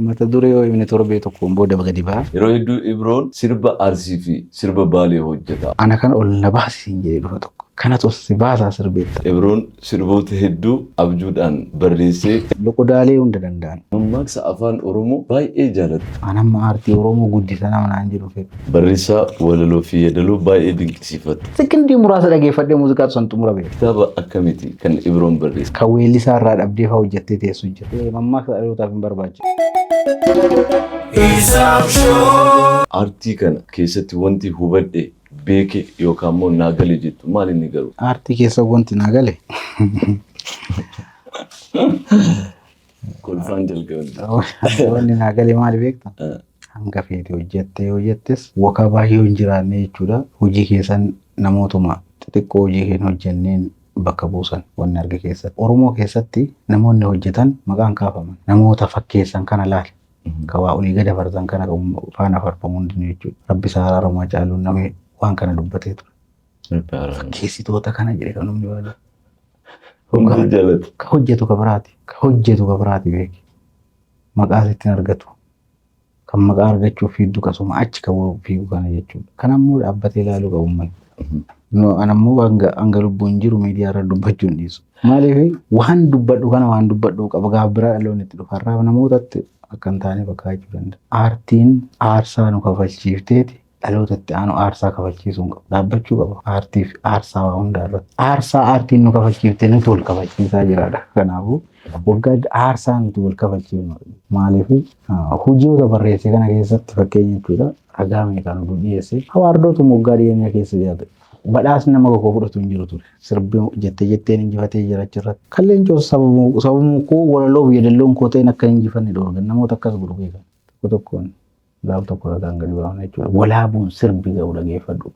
Mata duree yoo himne torbee tokkoon booda gadi ba'a. Yeroo hedduu Ibroon sirba Arsii fi sirba Baalee hojjeta. Ana kana ol na baasi jedhee dhufa tokko. Kanatu si baasaa sirbeetta. Ibroon sirboota hedduu abjuudhaan barreessee Loqodaalee hunda danda'an. Mammaaksa afaan Oromoo baay'ee jaalata. An amma aartii Oromoo guddisa nama naan jedhu fedhu. Barreessaa walaloo fi yeedaloo baay'ee dinqisiifata. Sekondii muraasa dhageeffadhee muuziqaa san xumura beeka. Kitaaba akkamiiti kan Ibroon barreesse? Kan weellisaa irraa dhabdee fa'aa hojjettee teessu jira. Mammaaksa dhalootaaf hin barbaachisu. Aartii kana keessatti wanti hubadhe beeke yookaan immoo naa gale jettu maal inni garuu? Aartii keessa wanti naa gale. Kolfaan jalqaban. Wanni naa gale maali beektaa? Hanga feete hojjettee hojjettes wakaa baay'ee hin jiraanne jechuudha. Hojii keessan namootuma xixiqqoo hojii keenya hojjenneen bakka buusan wanni arge keessatti. Oromoo keessatti namoonni hojjetan maqaan kaafaman. Namoota fakkeessan kana laali. Ka waa olii gad afarsan kana faana farfamu hundinuu jechuudha. Rabbi isaa araaramu Hacaaluun namni waan kana dubbatee ture. Fakkeessitoota kana jedhe kan humni baaduu. Hunda jaalatu. Ka hojjetu ka biraati. Ka hojjetu ka biraati beeki. Maqaa sitti hin argatu. Kan maqaa argachuuf fiigdu kasuma achi kan fiigu kana jechuudha. Kan ammoo dhaabbatee ilaaluu qabu uummanni. An ammoo hanga lubbuun jiru miidiyaa irra dubbachuu hin dhiisu. Maaliif waan dubbadhu kana waan dubbadhu qaba gaaf biraa dhaloonni itti dhufa. Har'aaf namootatti akka hin taane fakkaachuu danda'a. Aartiin aarsaa nu kafalchiifteeti dhaloota itti aanu aarsaa kafalchiisuu hin qabu. Dhaabbachuu qaba. Aartiif aarsaa waa hundaa irratti. Aarsaa aartiin nu kafalchiifte nuti wal kafalchiisaa jiraadha. Kanaafuu waggaa aarsaa nuti wal kafalchiifnu. Maaliif hojiiwwan barreesse kana keessatti fakkeenya jechuudha. Ragaa meeqa nu dhiyeesse. Hawaardootuma waggaa dhiyeenya keessa jiraate. Badhaasni nama tokko fudhatu hin jiru ture. Sirbi jettee jetteen injifatee jira achirratti. Kan leencoo sababuma koo walaloo fi yeedalloon koo ta'een akka hin injifanne dhoorgan namoota akkas godhu beekan. Tokko tokkoon gaaf tokko ragaan gadi baafna jechuudha. Walaabuun sirbi ga'u dhageeffadhu.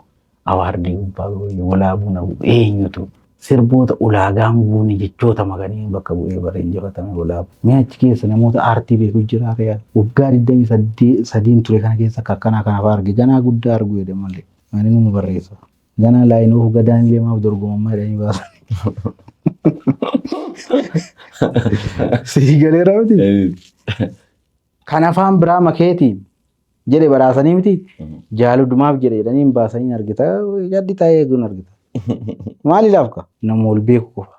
Awaardii gubbaa ga'u walaabuun eenyutu sirboota ulaagaan guuni jechoota makanii bakka bu'ee bara injifatame walaabu. Mee achi keessa namoota aartii beeku jira real. Waggaa 23 ture kana keessa akka akkanaa kana fa'aa arge ganaa guddaa argu jedhe malee. Ani numa barreessa. Ganaa laayinoof gadaan illee maaf dorgomammaa jedhanii baasan. Sii galeera miti. Kan afaan biraa makeetiin jedhe badhaasanii miti. Jaaludumaaf jedhe jedhanii hin baasanii hin argita. Jaddi taa'ee eeguun argita. Maaliidhaaf ka? Nama wal beeku qofa.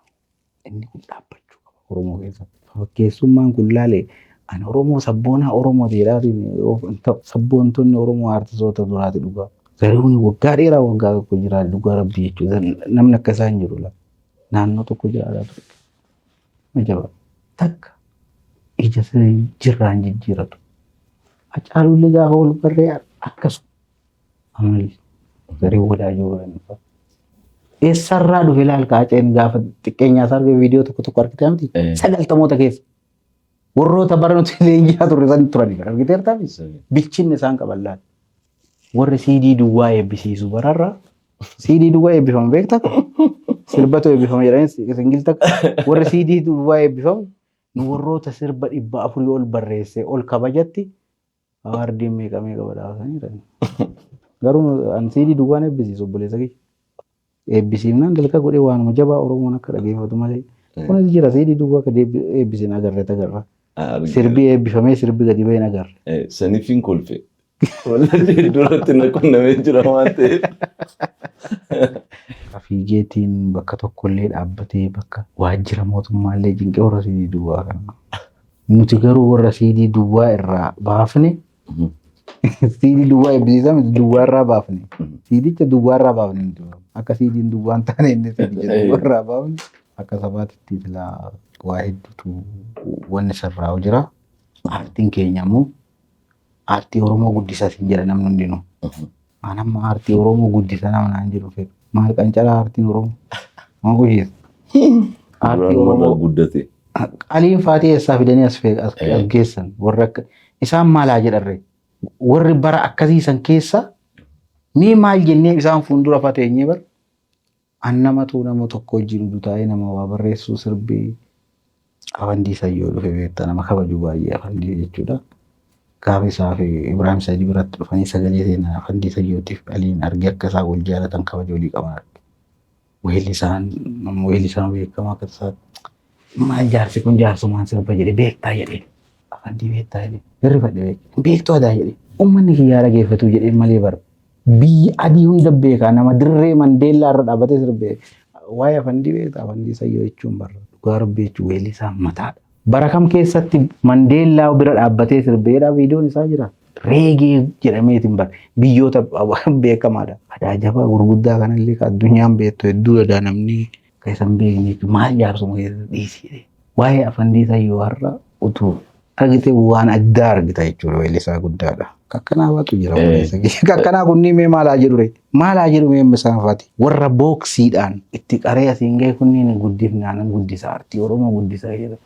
Inni kun dhaabbachuu qaba Oromoo keessatti. Fakkeessummaan kun laale ani Oromoo sabboonaa Oromooti jedhaatiin hin ta'u. Sabboontonni Oromoo aartistoota duraati dhugaa. Zarihuun waggaa dheeraa waggaa tokko jira dhugaa rabbii jechuudha. Namni akka isaa hin jiru lafa. Naannoo tokko jiraataa ture. Ajaba. Takka ija jirraan jijjiiratu. Hacaaluullee gaafa wal barree akkasuma. Amalli Zarihuun wadaajoo godhan. Eessarraa dhufe ilaal kaaceen gaafa xiqqeenyaa isaa arge viidiyoo tokko tokko argitee miti? Sagaltamoota keessa. Warroota bara nuti leenjisaa turre san turani kan argiteertaa miti? Bilchinni isaan qaban laal. Warri CD duwwaa eebbisiisu bararraa CD duwwaa eebbifamu beektaa? Sirbatu eebbifama jedhanii singil takka. Warri CD duwwaa eebbifamu nu warroota sirba 400 ol barreesse ol kabajatti awaardiin meeqa meeqa badhaasanii jiran. Garuu an CD duwwaan eebbisiisu obboleessa kiyya. Eebbisiifnaan dalga godhee waanuma jabaa Oromoon akka dhageeffatu malee. Kunis jira CD duwwaa akka eebbisin agarre tagarra. Sirbi eebbifamee sirbi gadi baheen agarre. Saniifin kolfe. Wallahi duratti na qunnamee jira waan ta'eef. Fiigeetiin bakka tokkollee dhaabbatee bakka waajjira mootummaallee jinqee warra CD duwwaa kana. Nuti garuu warra CD duwwaa irraa baafne CD duwwaa eebbisiisaa miti duwwaa irraa baafne. CDcha duwwaa irraa baafne nuti. Akka CDn duwwaa hin taane inni CDcha duwwaa irraa baafne. Akka sabaatitti silaa waa hedduutu wanni sirraa'u jira. Aartiin keenya immoo aartii Oromoo guddisa siin jedha namni hundinuu. An amma aartii Oromoo guddisa nama naan jedhu fedhu. Maal qancaraa aartiin Oromoo? Maal guddiisa? Aartii Duraan warra Oromoo guddate. Aliin faatii eessaa fidanii as as geessan warra akka isaan maal haa jedharre warri bara akkasii san keessa mee maal jennee isaan fuuldura fateenyee bar an namatu nama tokko wajjin utuu taa'ee nama waa barreessuu sirbii Afandii Sayyoo dhufe beektaa nama kabaju baay'ee Afandii jechuudha. Gaafa isaa fi Ibraahim Saidii biratti dhufanii sagalee seenan Afandii Sayyootiif Aliin argee akka isaan wal jaalatan kabaja walii qaban arge. Weellisaan weellisaan beekamaa akka tasaa maal jaarsi kun jaarsumaan sirba jedhe beektaa jedhee. Afandii beektaa jedhee. Hirrifadhe beek. Beektuu aadaa jedhee. Uummanni kiyyaa dhageeffatu jedhee malee bara. Biyyi adii hunda beekaa nama dirree Mandeellaa irra dhaabbatee sirbee. Waa'ee afandii beektaa afandii sayyoo jechuun barra. Dhugaa rabbii jechuun weellisaa mataadha. Bara kam keessatti Mandeellaa bira dhaabbatee sirbeedha viidiyoon isaa jira. Reggae jedhameetiin bara biyyoota beekamaadha. Adaa jabaa gurguddaa kanallee kan addunyaan beektu hedduu aadaa namni kan isan beekne jechuudha. Maal jaarsuma keessa dhiisii jedhee. Waa'ee afandii sayyoo har'a utuu argite waan addaa argita jechuudha weellisaa guddaadha. Kakkanaa waatu jira. Kakkanaa kunniin mee maalaa jedhu ree? Maalaa jedhu mee isaan faati? Warra booksiidhaan itti qaree asiin ga'e kunniin guddifnaan guddisa aartii Oromoo guddisa jedha.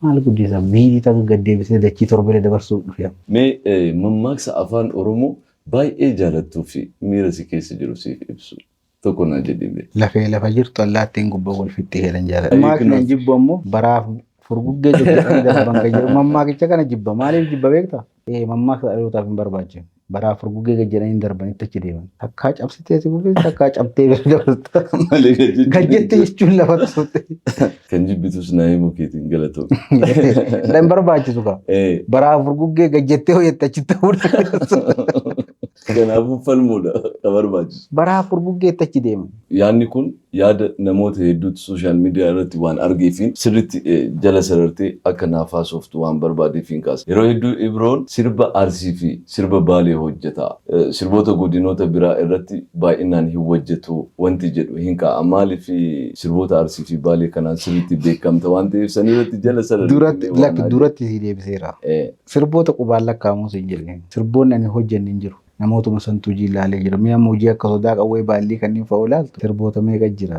Maal guddisa? Biitii takka gad deebisee dachii torbee dabarsuuf dhufe. Mee mammaaksa afaan Oromoo baay'ee jaalattuu fi miira si keessa jiru siif ibsu tokko naa jedhime. Lafee lafa jirtu allaattiin gubbaa wal fixxee jedhan jaalladha. Mammaakni an jibbu ammoo baraaf furguggee jedhanii darban kan jedhu mammaakicha kana jibba. Maaliif jibba beektaa? Mammaaksa dhalootaaf hin barbaachifne. Baraaf furguggee jedhanii darbanitti achi deeman. Takkaa cabsitee si bubbee takkaa cabtee bira dabarta. Gajjette jechuun lafa turte. Kan jibbitus naa himuu keetiin galatoomi. Hin barbaachisu kaa. Baraaf furguggee gajjettee hojjette achitti ta'uu dandeessu. Kanaafuu falmuudha kan barbaachisu. Baraaf furguggeetti achi deeman. Yaadni kun yaada namoota hedduutu social media irratti waan argeefiin sirriitti jala sarartee akka naaf haasoftu waan barbaadeefiin kaasa. Yeroo hedduu Ibroon sirba Arsii fi sirba Baalee hojjeta. Sirboota godinoota biraa irratti baay'inaan hin hojjetu wanti jedhu hin ka'a. Maaliif sirboota Arsii fi Baalee kanaan sirriitti beekamta waan ta'eef san irratti jala sarartee Duratti lakki duratti si deebiseera. Sirboota qubaan lakkaa'amus hin jedhine. Sirboonni ani hojjenne hin jiru. Namootuma santu hojii ilaalee jira. Mi'a amma hojii akka sodaa qawwee baallii kanneen fa'aa ilaaltu sirboota meeqa jira.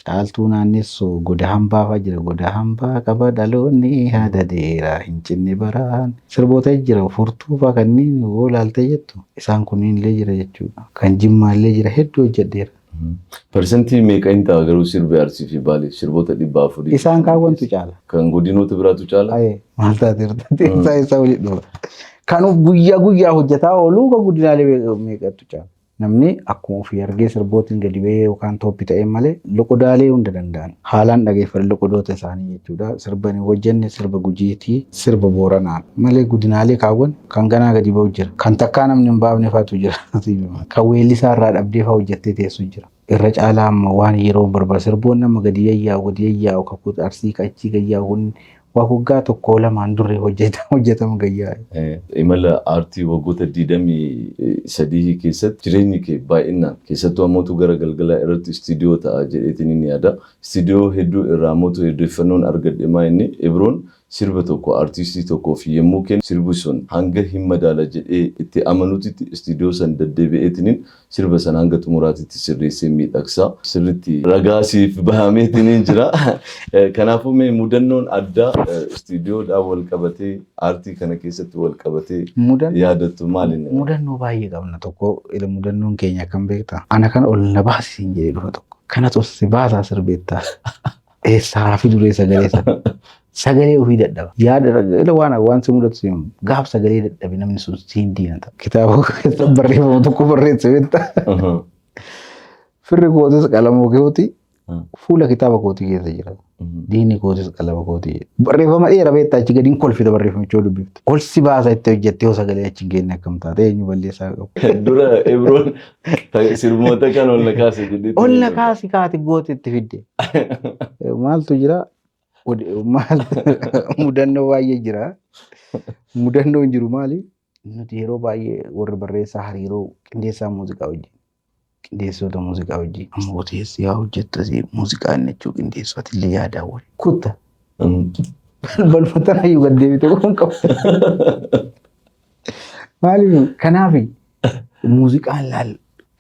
Caaltuu naannessoo goda hambaa fa'aa jira. Goda hambaa qaba dhaloonni haada dheeraa hin cinne baraan. Sirboota jira furtuu fa'aa kanneen yoo ilaaltee jettu isaan kunniin illee jira jechuudha. Kan Jimmaa illee jira hedduu hojjedheera. Parsantii meeqa hin ta'a garuu sirbi Arsii fi Baalee sirboota 400? Isaan kaawwantu caala. Kan godinoota biraatu caala? Maal taateerta? Isaa isaa waliin dhufa. Kan guyyaa guyyaa hojjetaa oolu kan guddinaalee meeqatu caala. Namni akkuma ofii argee sirbootiin gadi ba'ee yookaan tooppi ta'ee malee loqodaalee hunda danda'an. Haalaan dhageeffatan loqodoota isaanii jechuudha. Sirba ni hojjenne sirba Gujiitii, sirba Booranaa malee guddinaalee kaawwan kan ganaa gadi ba'u jira. Kan takkaa namni hin baafne fa'aatu jira. Kan weellisaa irraa dhabdee fa'aa hojjettee teessu jira. Irra caalaa amma waan yeroo barbaadu sirboonni amma gadi yayyaa'u gadi yayyaa'u kakuu Arsii qachii gayyaa'u kun waa waggaa tokko lamaan duree hojjetama gayyaa'e. Imala aartii waggoota 23 keessatti jireenyi kee baay'inaan keessattuu ammootu gara galgalaa irratti istiidiyoo ta'a jedheetiin inni yaada. Istiidiyoo hedduu irraa ammootu odeeffannoon argadhe maa inni Ibroon sirba tokko aartistii tokkoof yommuu kennu sirbi sun hanga hin madaala jedhee itti amanuutitti istiidiyoo san deddeebi'eetiniin sirba sana hanga xumuraatitti sirreessee miidhagsa. Sirriitti ragaa siif bahameetiniin jira. Kanaafuu mee mudannoon addaa istiidiyoodhaan wal qabatee aartii kana keessatti wal qabatee yaadattu maali? Mudannoo baay'ee qabna tokko mudannoon keenya akkam beektaa? Ana kana ol na baasisiin jedhee dhufa tokko. Kanatu si baasaa sirbeettaa. Eessaa fi duree sagalee sana. Sagalee ofii dadhaba. Yaada waan si mudatu si gaaf sagalee dadhabe namni sun siin diinata. Kitaaba keessa barreeffama tokko barreesse beektaa. Firri kootis qalama kooti fuula kitaaba kootii keessa jira. Diinni kootis qalama kootii. Barreeffama dheeraa beektaa achi gadiin kolfita barreeffamicha dubbifte. Ol si baasa itti hojjettee yoo sagalee achi hin geenye akkam taate eenyu balleessaa qabu. Dura Ibroon sirboota kan ol na kaase jedhee. Ol na kaasi kaati goote itti fidde. Maaltu jira? Maal mudannoo baay'ee jira. Mudannoo hin jiru maali? Nuti yeroo baay'ee warri barreessaa hariiroo qindeessaa muuziqaa wajjin qindeessitoota muuziqaa wajjin amma oteessi yaa hojjettas muuziqaa inni jechuu qindeessu ati illee yaadaa wal kutta. Balfatan hayyuu gad deebite kun qabu. Maaliif kanaaf muuziqaan laal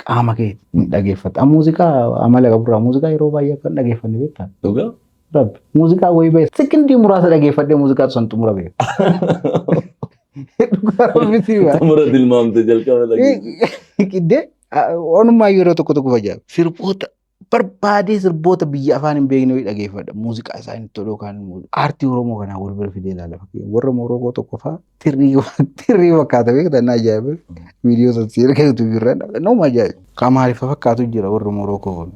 qaama kee dhageeffata. Muuziqaa amala qaburraa muuziqaa yeroo baay'ee akka hin dhageeffanne beektaa? Dhugaa? Rabbi muuziqaa wayii ba'e sekondii muraasa dhageeffadhee muuziqaa sun xumura beeku. Dhugaa rabbi si ba'a. Xumura tilmaamte jalqaba dhageesse. Qiddee onumaa yeroo tokko tokko fayyada. Sirboota barbaadee sirboota biyya afaan hin beekne wayii dhageeffadha. Muuziqaa isaanii toluu kan aartii Oromoo kanaa wal bira fidee ilaala. Warra Morookoo tokko fa'aa tirrii fakkaata beektaa na ajaa'iba. Viidiyoo san si erga YouTube irraa nama ajaa'iba. Kan Amaariffa fakkaatu jira warra Morookoo kun.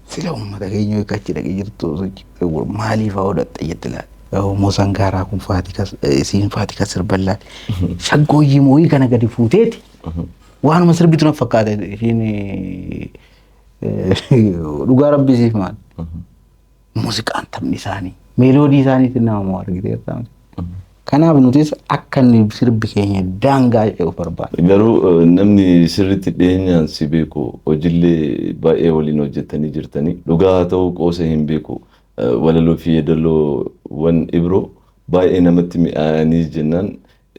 Sila uummata keenya achi dhaqee jirtu maaliif haa hodhatte jette laal. Mosangaaraa kun faatika isiin faatika sirban laal. Shaggooyyii mooyii kana gadi fuuteeti. Waanuma sirbitu na fakkaata ishiin dhugaa rabbi siif maal. Muuziqaan taphni isaanii melody isaaniitiin nama moo argiteerta. Kanaaf nutis akka inni sirbi keenya daangaa ce'u barbaada. Garuu namni sirriitti dhiyeenyaan si beeku, hojiilee baay'ee waliin hojjettanii jirtanii, dhugaa haa ta'u qoosa hin beeku, walaloo fi yeedaloowwan Ibroo baay'ee namatti mi'aayanii jennaan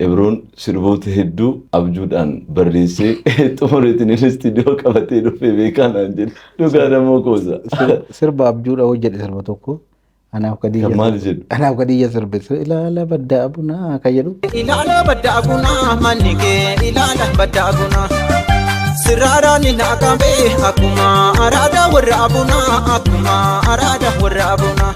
Ibroon sirboota hedduu abjuudhaan barreessee xumureetiin inni istiidiyoo qabatee dhufee beekaa naan jedhe. Dhugaa namoo qoosa? Sirba abjuudha hojjedhe, sirba tokko. Anaaf Kadiyya. Kan maal jedhu? Anaaf Kadiyya sirbe, ilaala baddaa bunaa kan jedhu. Ilaala baddaa bunaa, manni kee ilaala baddaa bunaa. Sirraadhaan ni naqamee akkuma araada warra bunaa, akkuma araada warra bunaa.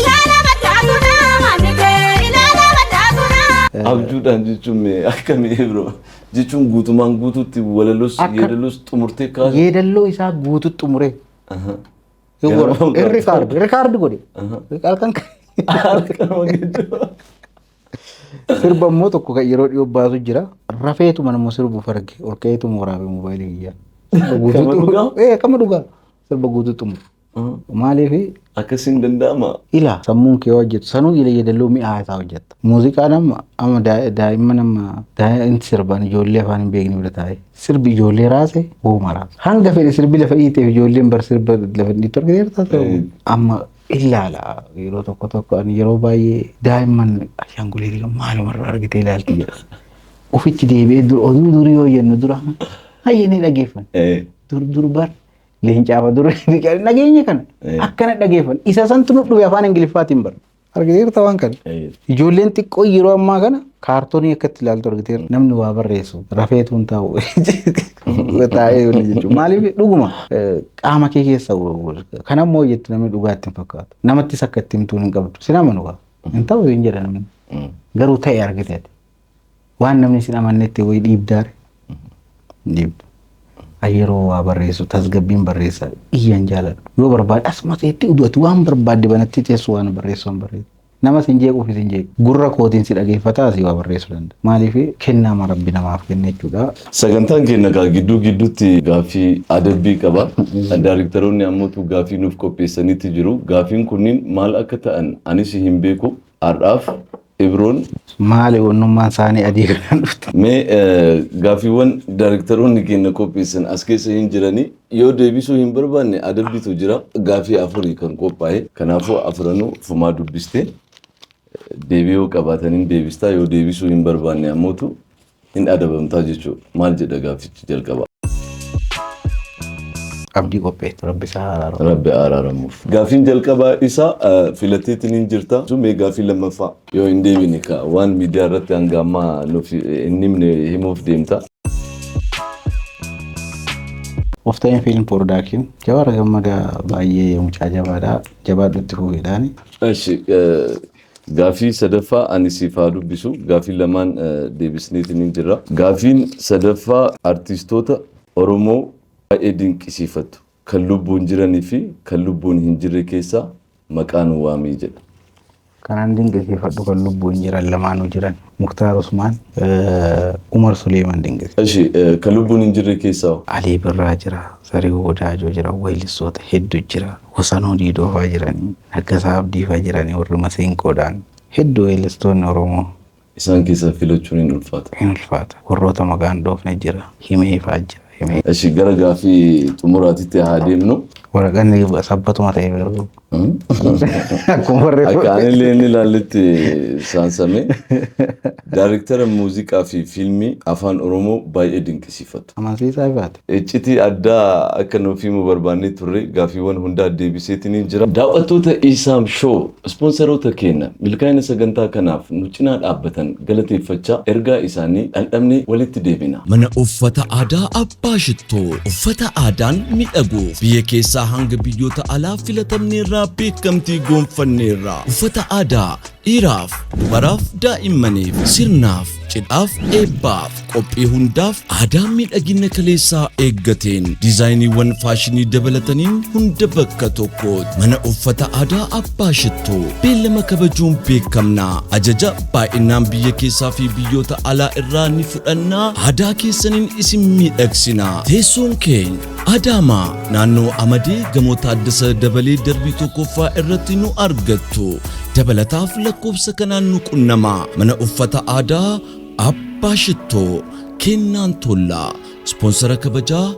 Ilaala baddaa bunaa, manni kee ilaala baddaa bunaa. Abjuudhaan jechuun mee akkamii, Ibroo? Jechuun guutumaan guutuutti walaloos yeedaloos xumurtee kaase. Yeedalloo isaa guututti xumuree. Record record godhe. Halkan Halkanuma gidduu. Sirba immoo tokko kan yeroo dhiyoo baasu jira. Rafeetuma nama sirbu farge ol ka'eetuma waraabee moobaayilii kiyyaa. Kama dhugaa? Ee, kama dhugaa. Sirba guutuu xumuru. Maaliif? Akkasiin danda'ama. Ila sammuun kee hojjetu sanuu ila yeedaloo mi'aa isaa hojjetta. Muuziqaan amma daa'imman amma daa'imti sirban ijoollee afaan hin beekne bira taa'e. Sirbi ijoollee raase hooma raase. Hanga fedhe sirbi lafa dhiiteef ijoolleen bar sirba lafa dhiitu argiteerta. Amma ilaala, yeroo tokko tokko ani yeroo baay'ee daa'imman ashaanguliitii maalumarraa argitee ilaalti jedha. Ofitti deebi'ee dur oduu durii yoo jennu dura hayyee ni dhageeffan. Dur dur bar leencaafa dur dhageenya kana akkana dhageeffan, isa santu nu dhufe afaan Ingiliffaatiin bar. Argiteerta waan kana. Ijoolleen xiqqoo yeroo ammaa kana kaartoonii akkatti ilaaltu argiteerta. Namni waa barreessu rafeetu hin taa'u. Taa'ee jechuudha. Maaliif? Dhuguma qaama kee keessa kan ammoo hojjettu namni dhugaatti hin fakkaatu. Namattis akka itti himtuun hin qabdu. Sin amanu qaba. Hin ta'u hin jedha namni. Garuu ta'e argiteeti. Waan namni sin amannetti wayii dhiibdaare. Dhiibdu. Yeroo waa barreessu tasgabbiin barreessa, iyyan jaaladhu. Yoo barbaade asuma ta'etti ati waan barbaadde banatti teessu waan barreessu waan barreessu. Nama sin jeequuf sin jeequ. Gurra kootiin si dhageeffataa si waa barreessuu danda'a. Maaliif? Kennaa rabbi namaaf kenne jechuudha. Sagantaan keenya kaa gidduu gidduutti gaaffii adabbii qaba. Daayrektaroonni ammootu gaaffii nuuf qopheessaniitti jiru. Gaaffiin kunniin maal akka ta'an anis hin beeku. Har'aaf Ibroon Maali onnummaan isaanii adii kanaan dhufte? Mee gaaffiiwwan daayrektaroonni keenya qopheessan as keessa hin jiranii, yoo deebisuu hin barbaanne adabbiitu jira. Gaaffii afurii kan qophaa'e. Kanaafuu afranuu fumaa dubbistee deebii yoo qabaataniin deebistaa, yoo deebisuu hin barbaanne ammootu hin adabamtaa jechuudha. Maal jedha gaaffichi jalqaba? Abdii qopheessu, rabbi isaa araaru. Rabbi araaramuuf. Gaaffiin jalqabaa isaa filateetiin hin jirta. Mee gaaffii lammaffaa yoo hin deebine ka waan miidiyaa irratti hanga ammaa nuuf hin himne himuuf deemta. Of ta'een film production. Jawaar Gammadaa baay'ee mucaa jabaadha. Jabaadhutti fuudhedhaani. Eshi, gaaffii sadaffaa ani siif haa dubbisu. Gaaffii lamaan deebisneetiin hin jirra. Gaaffiin sadaffaa artistoota Oromoo baay'ee dinqisiifattu kan lubbuun jiranii fi kan lubbuun hin jirre keessaa maqaa nu waamii jedha. Kanaan dinqisiifadhu kan lubbuun jiran lamaanuu jiran. Muktaar Usmaan, Umar Suleeman dinqisiifadhu. Eshi, kan lubbuun hin jirre keessaa hoo? Alii Birraa jira, Zarihuu Wadaajoo jira, weellistoota hedduu jira, Wasanuu Diidoo fa'aa jiranii, Naggasaa Abdii fa'aa jiranii, warri maseenqoodhaan hedduu weellistoonni Oromoo. Isaan keessaa filachuun hin ulfaata. Hin ulfaata. Warroota maqaan dhoofne jira, Himee fa'aa jira. Himee. Eshi, gara gaaffii xumuraatitti haa deemnu. Waraqanni sabbatuma ta'e garuu. Akkuma barreeffame. Akka anillee inni ilaalletti saansame. Daayrektara muuziqaa fi fiilmii afaan Oromoo baay'ee dinqisiifatu. Amansiisaa ifaati. Iccitii addaa akka nuuf himu barbaannee turre, gaaffiiwwan hundaa deebiseetiin jira. Daawwattoota Isaam Show, ispoonsaroota keenya milkaa'ina sagantaa kanaaf nu cinaa dhaabbatan galateeffachaa ergaa isaanii dhandhamnee walitti deebina. Mana uffata aadaa Abbaa Shittoo, uffata aadaan miidhaguuf biyya keessaa hanga biyyoota alaa filatamneerraa, beekamtii gonfanneerra. Uffata aadaa dhiiraaf, dubaraaf, daa'immaniif, sirnaaf, Cidhaaf, eebbaaf, qophii hundaaf aadaa miidhagina kaleessaa eeggateen diizaayiniiwwan faashinii dabalataniin hunda bakka tokkotti. Mana uffata aadaa Abbaa Shittoo beellama kabajuun beekamna. Ajaja baay'inaan biyya keessaa fi biyyoota alaa irraa ni fudhannaa. Aadaa keessaniin isin miidhagsina. Teessoon keenya Adaamaa, naannoo Amadee, gamoo Taaddasa Dabalee darbii tokkoffaa irratti nu argattu. Dabalataaf lakkoofsa kanaan nu qunnamaa. Mana uffata aadaa Abbaa Shittoo, Kennaan Tollaa, Ispoonsara kabajaa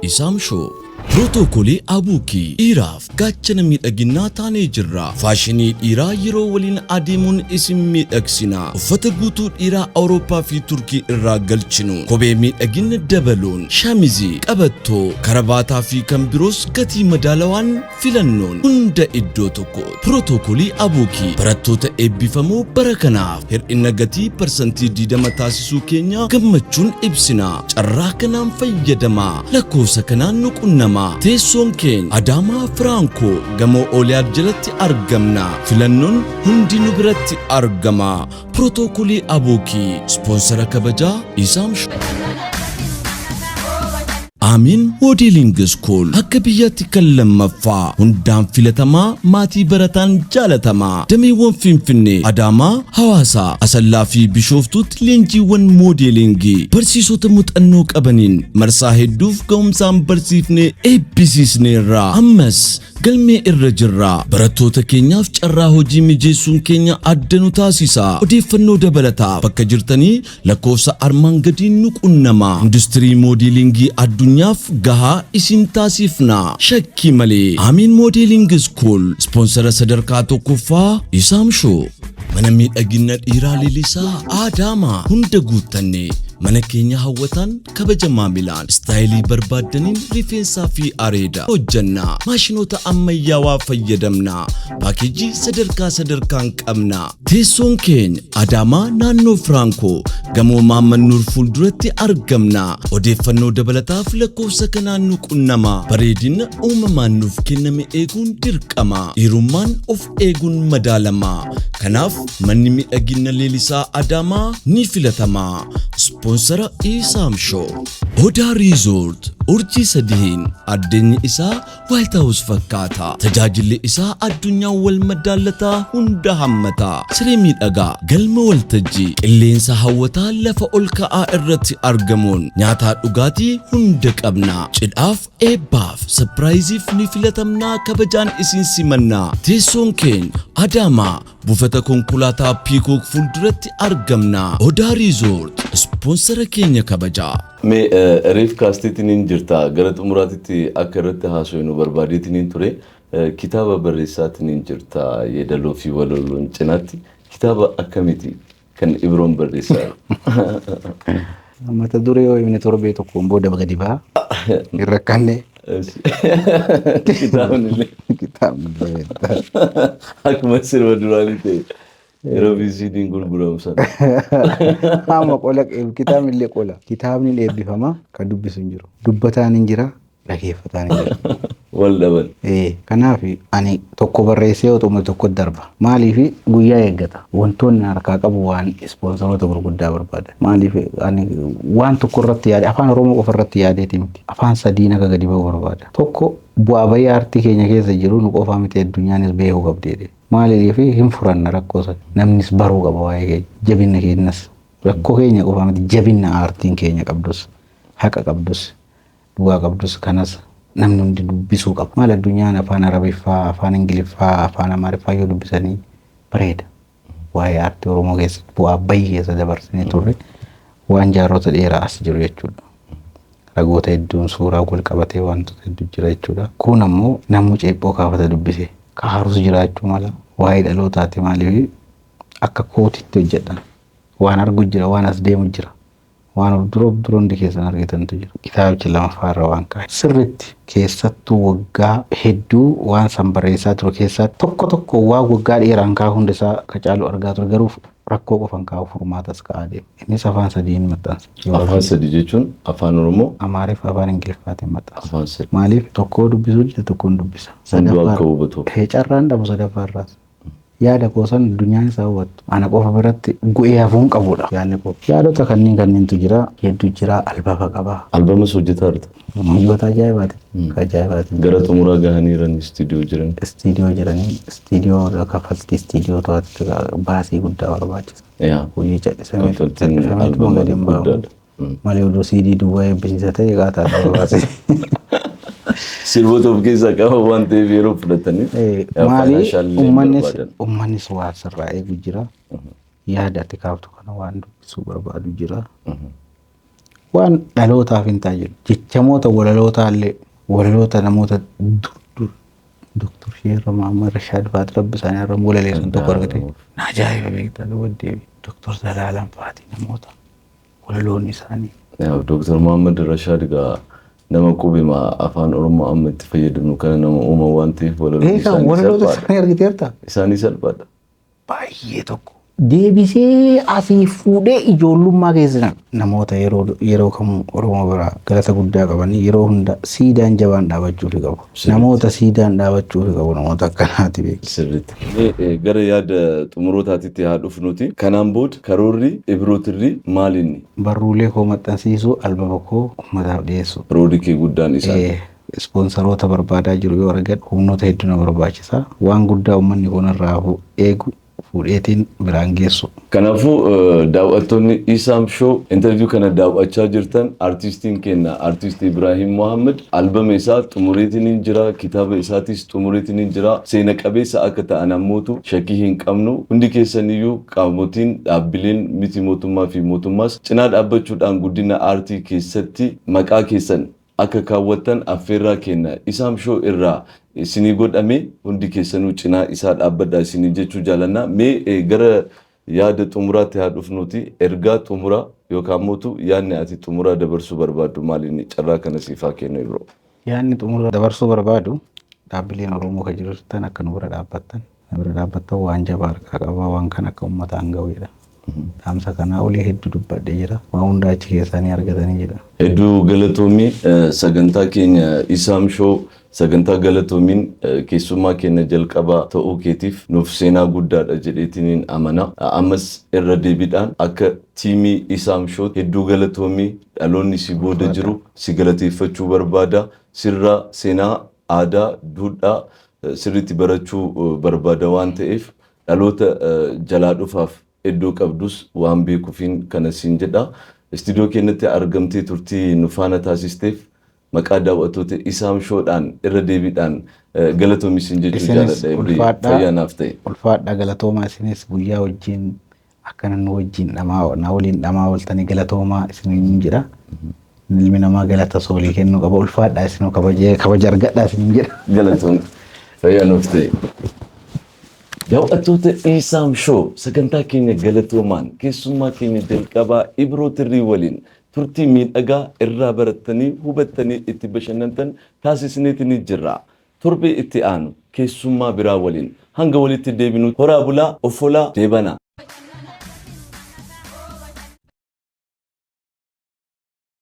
Isaam Show. Pirootokoolii Abuukii dhiiraaf gaachana miidhaginaa taanee jirra. Faashinii dhiiraa yeroo waliin adeemuun isin miidhagsina. Uffata guutuu dhiiraa Awurooppaa fi Turkii irraa galchinu. Kophee miidhagina dabaluun, shamizii, qabattoo, karabaataa fi kan biroos gatii madaalawaan filannoon hunda iddoo tokko. Pirootokoolii Abuukii barattoota eebbifamoo bara kanaaf hir'ina gatii 20% taasisuu keenya gammachuun ibsina. Carraa kanaan fayyadamaa. Lakkoofsa kanaan nu qunnamaa. Teessoon keenya Adaamaa, Firankoo, gamoo Ooliyaad jalatti argamna. Filannoon hundi nu biratti argama. Pirootokoolii Abuukii, ispoonsara kabajaa Isaam. Amiin Modeling School akka biyyaatti kan lammaffaa, hundaan filatamaa, maatii barataan jaalatamaa. Dameewwan Finfinnee, Adaamaa, Hawaasaa, Asallaa fi Bishooftuutti leenjiiwwan moodeelingii barsiisota muuxannoo qabaniin marsaa hedduuf ga'umsaan barsiifnee eebbisiisneerra. Ammas galmee irra jirra. Barattoota keenyaaf carraa hojii mijeessuun keenya adda nu taasisa. Odeeffannoo dabalataa bakka jirtanii lakkoofsa armaan gadiin nu qunnama. Industirii moodeelingii addunyaaf gahaa isin taasifna. Shakkii malee. Amiin Modeling School, ispoonsara sadarkaa tokkoffaa Isaam Show. Mana miidhagina dhiiraa Lilisaa Adaamaa, hunda guuttanne mana keenya hawwataan kabaja maamilaan istaayilii barbaaddaniin rifeensaa fi areeda hojjanna. Maashinoota ammayyaawaa fayyadamna. Paakeejii sadarkaa sadarkaan qabna. Teessoon keenya Adaamaa, naannoo Firankoo, gamoo Maamman Nuur fuulduratti argamna. Odeeffannoo dabalataaf lakkoofsa kanaan nu qunnama. Bareedina uumamaan nuuf kenname eeguun dirqama. Dhiirummaan of eeguun madaalama. Kanaaf manni miidhagina Leelisaa Adaamaa ni filatama. Ispoonsara Isaam Show. Odaa Resort urjii sadiin addeenyi isaa White House fakkaata. Tajaajilli isaa addunyaa wal madaallataa hunda hammata. Siree miidhagaa, galma waltajjii, qilleensa hawwataa lafa ol ka'aa irratti argamuun nyaataa dhugaatii hunda qabna. Cidhaaf, eebbaaf, surpriseiif ni filatamnaa, kabajaan isin simannaa. Teessoon keenya Adaamaa, buufata konkolaataa Peacock fuulduratti argamna. Odaa Resort, ispoonsara keenya kabajaa. Mee reef kaasteetiin jirta, gara xumuraatitti akka irratti haasofnu barbaadeetiin ture. Kitaaba barreessaatiin jirta, yeedaloo fi walaloon cinaatti kitaaba akkamiiti kan Ibroon barreessaa? Mata duree yoo himne torbee tokkoon booda gadi ba'a. Hin rakkanne. Kitaabni illee Kitaabni illee. Akkuma sirba duraanii ta'e yeroo VCD'n gurguramu sana. Amma qola, kitaabni illee qola. Kitaabni illee eebbifama, kan dubbisu hin jiru. Dubbataan hin jira, dhageeffataan hin jiru. Wal dhaban. Kanaaf ani tokko barreessee yoo xumure tokko darba. Maaliif guyyaa eeggata? Wantoonni harkaa qabu waan ispoonsaroota gurguddaa barbaada. Maaliif ani waan tokko irratti yaade, afaan Oromoo qofa irratti yaadeeti miti. Afaan sadiin akka gadi ba'u barbaada. Tokko, bu'aa bayii aartii keenya keessa jiru nu qofaa miti, addunyaanis beekuu qabdi. Maaliif hin furanna rakkoo sana? Namnis baruu qaba waa'ee keenya. Jabina keenyas, rakkoo keenya qofaa miti, jabina aartiin keenya qabdus, haqa qabdus, dhugaa qabdus, kanas namni hundi dubbisuu qaba. Maal, addunyaan afaan Arabiffaa, afaan Ingiliffaa, afaan Amaariffaa yoo dubbisanii bareeda. Waa'ee aartii Oromoo keessatti bu'aa bayii keessa dabarsinee turre, waan jaarrota dheeraa as jiru jechuudha. Ragoota hedduun suuraa wal qabatee wantoota hedduu jira jechuudha. Kun ammoo namuu ceephoo kaafata dubbise. Kaarus jiraachuu mala. Waa'ee dhalootaati, maaliif akka kootitti hojjedhan. Waan argu jira, waan as deemu jira. Waan of dura of dura hundi keessan argitantu jira. Kitaabicha lamaffaarra waan kaa'e. Sirriitti keessattuu waggaa hedduu waan san barreessaa ture keessaa tokko tokko waan waggaa dheeraan kaa'u hunda isaa ka caalu argaa ture, garuu rakkoo qofan kaa'u, furmaatas kaa'aa deema. Innis afaan sadiin maxxansa. Afaan sadi jechuun afaan Oromoo, Amaariff, afaan Ingiliffaatiin maxxansa. Afaan sadi. Maaliif, tokko dubbisuu dide, tokkoon dubbisa. Hunduu akka hubatu. Carraan dhabu sadaffaarraas. Yaada koo san addunyaan isaa hubattu. Ana qofa biratti gu'ee hafuun qabudha yaadni koo. Yaadota kanneen kanneentu jira. Hedduu jira. Albama qaba. Albamas hojjetaa jirta. Hojii ajaa'ibaati. Ajaa'ibaati. Gara xumuraa gahanii jiran istiidiyoo jiran. Istiidiyoo jiranii istiidiyoo kaffaltii istiidiyoo to'atu baasii guddaa barbaachisa. Yaa. Hojii callisamee Kaffaltiin callifameetuma albama gadi hin ba'u. guddaadha. Malee oduu CD duwwaa eebbisiisa ta'e qaataa qaba baasii. Sirboota of keessaa qaba waan ta'eef yeroo fudhatanii. Maali Financial illee uummannis barbaadan. Uummannis waa sirraa eegu jira. Yaada ati kaaftu kana waan dubbisuu barbaadu jira. Waan dhalootaaf hin ta'a jedhu. Jechamoota walalootaa illee walaloota namoota dur dur Doktor Sheerra Mahammad Rashaad Faati Rabbi isaanii irra walaleessan tokko argate. Na ajaa'iba beektaa duuba deebi. Doktor Zalaalam Faati namoota walaloonni isaanii. Doktor Muhammad Rashaad egaa nama qubima afaan Oromoo amma itti fayyadamnu kana nama uuma waan ta'eef walaloon Eegaa isaanii walaloota salphaadha. isaanii argiteerta? Isaanii salphaadha. Baay'ee tokko. Deebisee asii fuudhee ijoollummaa keessa namoota yeroo yeroo kamuu Oromoo biraa galata guddaa qabanii yeroo hunda siidaan jabaan dhaabachuufi qabu. Namoota siidaan dhaabachuufi qabu namoota akkanaati beeku. Sirriitti. Mee gara yaada xumurootaatitti haa dhufnuti. Kanaan booda karoorri Ibroo Tirrii maalinni? Barruulee koo maxxansiisuu, albama koo uummataaf dhiyeessuu. Karoorri kee guddaan isaan. Ispoonsaroota barbaadaa jiru yoo argadhu humnoota hedduu na barbaachisa. Waan guddaa uummanni kun irraa eegu fuudheetiin biraan geessu. Kanaafuu daawwattoonni Isaam Show interview kana daawwachaa jirtan, artiistiin keenya artiist Ibrahim Mohammed albama isaa xumureetiin hin jira, kitaaba isaatis xumureetiin hin jira. Seena qabeessa akka ta'an ammootu shakkii hin qabnu. Hundi keessaniyyuu qaamotiin dhaabbileen miti mootummaa fi mootummaas cinaa dhaabbachuudhaan guddina aartii keessatti maqaa keessan akka kaawwattan affeerraa kenna. Isaam Show irraa isinii godhame hundi keessanuu cinaa isaa dhaabbadhaa isinii jechuu jaalanna. Mee gara yaada xumuraatti haa dhufnuti. Ergaa xumuraa yookaan mootu yaadni ati xumuraa dabarsuu barbaaddu maali? Carraa kana siif haa kennu, Ibro. Yaadni xumura dabarsuu barbaadu, dhaabbileen Oromoo kan jirtan akka nu bira dhaabbattan. Nu bira dhaabbattan waan jabaa harkaa qabaa waan kan akka uummataan ga'uudha. Dhaamsa kanaa olii hedduu dubbadhee jira. Waan hundaa achi keessanii argatanii jira. Hedduu galatoomii. Sagantaa keenya Isaam Show sagantaa galatoomiin keessummaa keenya jalqabaa ta'uu keetiif nuuf seenaa guddaadha jedheetiin amana. Ammas irra deebiidhaan akka tiimii Isaam Show hedduu galatoomii. Dhaloonni si booda jiru si galateeffachuu barbaada. Sirraa seenaa, aadaa, duudhaa sirriitti barachuu barbaada waan ta'eef dhaloota jalaa dhufaaf iddoo qabdus waan beekuufiin kana siin jedha. Istiidiyoo keenyatti argamtee turtii nu faana taasisteef maqaa daawwattoota Isaam Showdhaan irra deebiidhaan galatoomi siin jechuu Isinis jaaladha. Ibri ulfaadhaa. fayyaa naaf ta'e. Ulfaadhaa, galatoomaa. Isinis guyyaa wajjin akkana nu wajjin dhamaa na waliin dhamaa ooltanii galatoomaa isiniin jedha. Ilmi namaa galata soolii kennuu qaba. Ulfaadhaa, isinuu kabaja kabaja argadhaa isiniin jedha. Galatoon fayyaa nuuf ta'e. Daawwattoota Isaam Show, sagantaa keenya galatoomaan keessummaa keenya jalqabaa Ibroo Tirrii waliin turtii miidhagaa irraa barattanii hubattanii itti bashannantan taasisneeti ni jirra. Torbee itti aanu keessummaa biraa waliin hanga walitti deebinu horaa bulaa, offolaa, deebanaa.